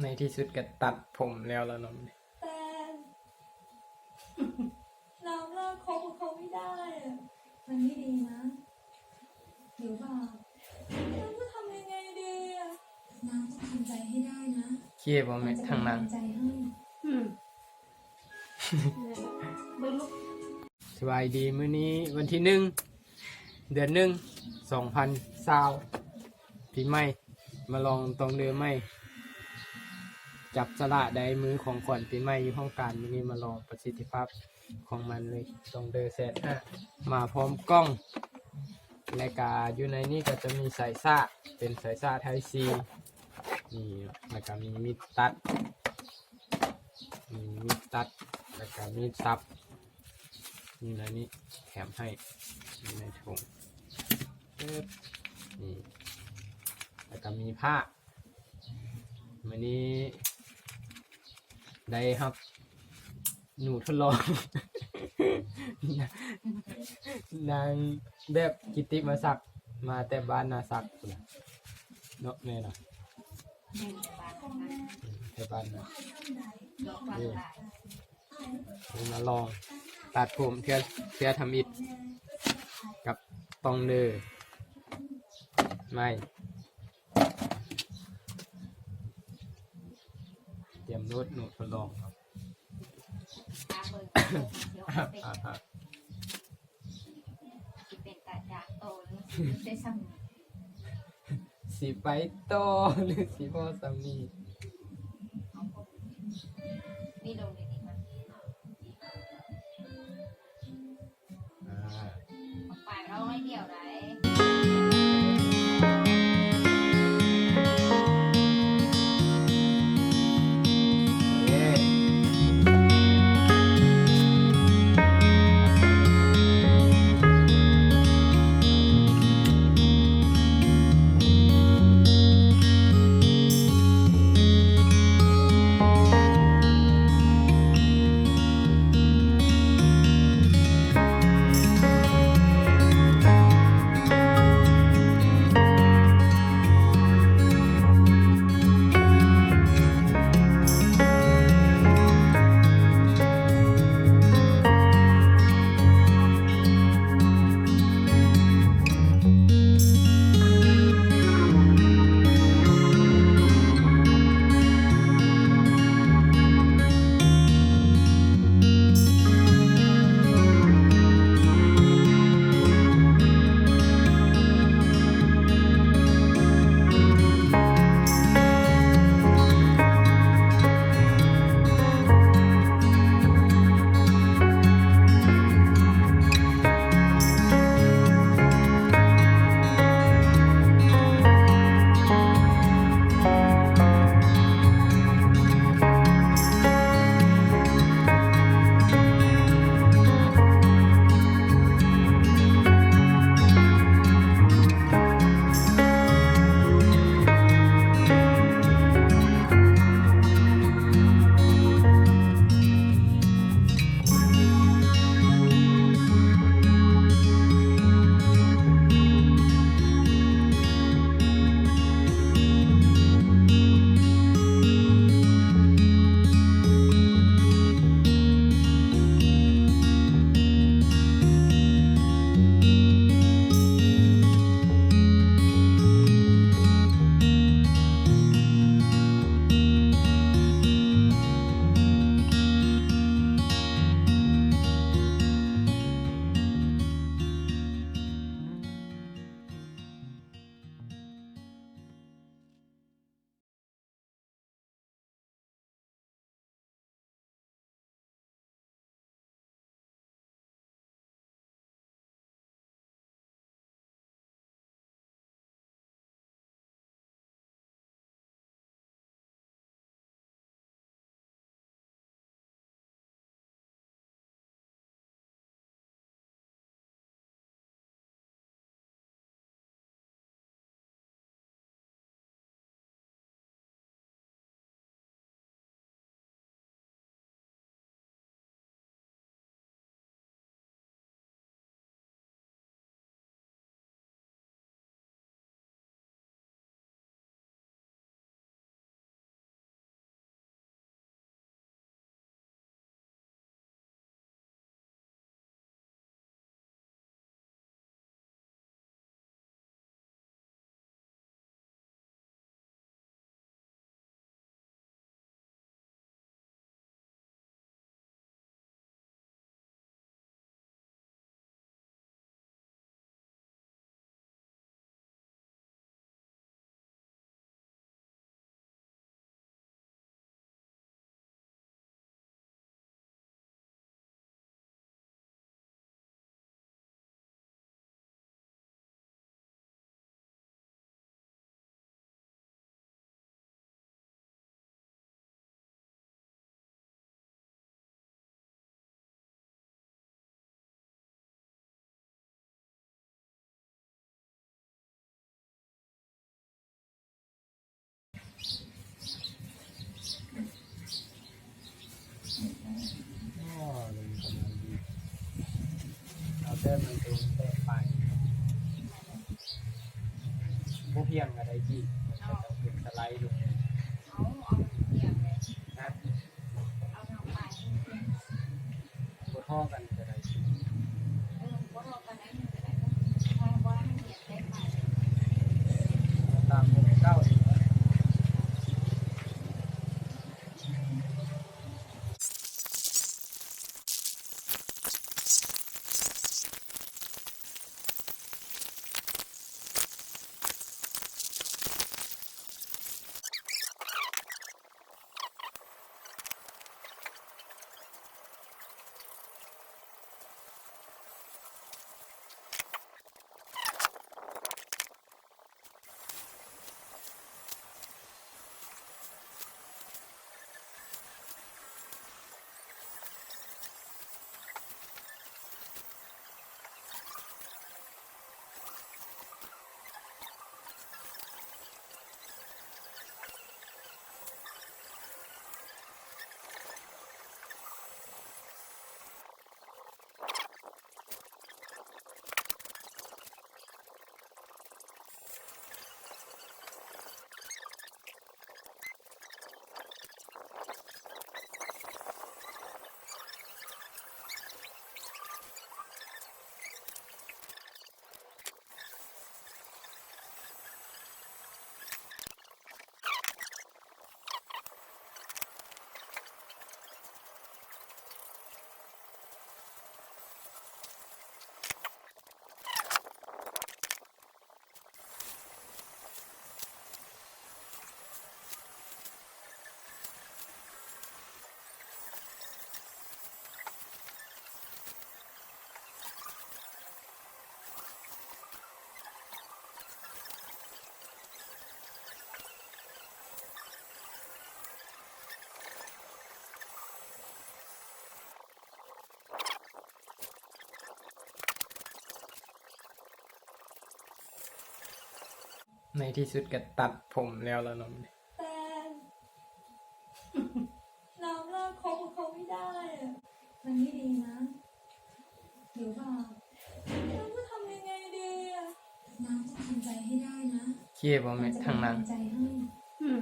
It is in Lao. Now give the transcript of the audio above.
ໃນທີ່ສຸດກໍຕັດຜົມແລ້ວລະເນາະ. ແຕ່ น้ำเลิกคบกับเขาไม่ได้อะ มันไม่ดีนะ เดี๋ยวบาป น้ำจะทำยังไงดีอะ น้ำต้องทำใจให้ได้นะ เครียดบ่แม่ มันจะเป็นกำลังใจให้ ทางนั้น อืม เบิ่งลูก ສະບາຍດີ ມື້ນີ້ວັນທີໜຶ່ງ ເດືອນໜຶ່ງ ສອງພັນຊາວ ປີໃໝ່ ມາລອງຕ່ອງເດີໃໝ່ ຈັບສະຫຼາກໄດ້ມື້ຂອງຂວັນປີໃໝ່ຢູ່ຫ້ອງການ. ມື້ນີ້ມາລອງປະສິດທິພາບຂອງມັນເລີຍ ຕ່ອງເດີແຊດຫ້າ ມາພ້ອມກ່ອງ ແລະກະຢູ່ໃນນີ້ກໍຈະມີສາຍຊາກ ເປັນສາຍຊາກໄທຊີ ນີ້ ແລະກະມີມີດຕັດ ມີມີດຕັດ ແລະກະມີດສັບ ຢູ່ໃນນີ້ ແຖມໃຫ້ຢູ່ໃນຖົງ ປຶບ ນີ້ ແລ້ວກໍມີຜ້າ. ມື້ນີ້ໄດ້ຮັບໜູທົດລອງ ນາງແບບກິດຕິມະສັກ ມາແຕ່ບ້ານນາສັກພຸ້ນນະ ເນາະ ແມ່ນນະ ແມ່ນ ແຕ່ບ້ານນາ ແຕ່ບ້ານນາ ເອີ. ມາລອງຕັດຜົມເທື່ອ ເທື່ອທຳອິດ ກັບຕ່ອງເດີໃໝ່. ຕຽມໂລດ ໜູທົດລອງເນາະ. ຖ້າເບິ່ງ ຊິເປັນຕາຈາກໂຕ ຫຼືຊິໄດ້ສ່ຳນີ້ ຊິໄປຕໍ່ ຫຼືຊິພໍສ່ຳນີ້ ນີ້ລົງໄດ້ດີກວ່າ ອ່າ ປາກເຮົາໜ້ອຍດຽວໃດ. ຈີບ ເອົາ ເອົາຂຶ້ນສະໄລລົງ ເອົາ ເອົາເອົາທາງປາຍ ບໍ່ທໍ່ກັນກໍໄດ້ ເອີ ບໍ່ທໍ່ກັນໄດ້ ມັນກໍໄດ້ ເພາະວ່າມັນຮຽນໄດ້ປາຍ ຕາມໝູ່ເກົ່ານີ້. ໃນທີ່ສຸດກໍຕັດຜົມແລ້ວລະເນາະ. ແປງ น้ำเลิกคบกับเขาไม่ได้อะ มันไม่ดีนะ หรือเปล่า เราจะทำยังไงดีอะ น้ำต้องทำใจให้ได้นะ เคลียร์บ่แม่ ทางนั้น ใจให้ อืม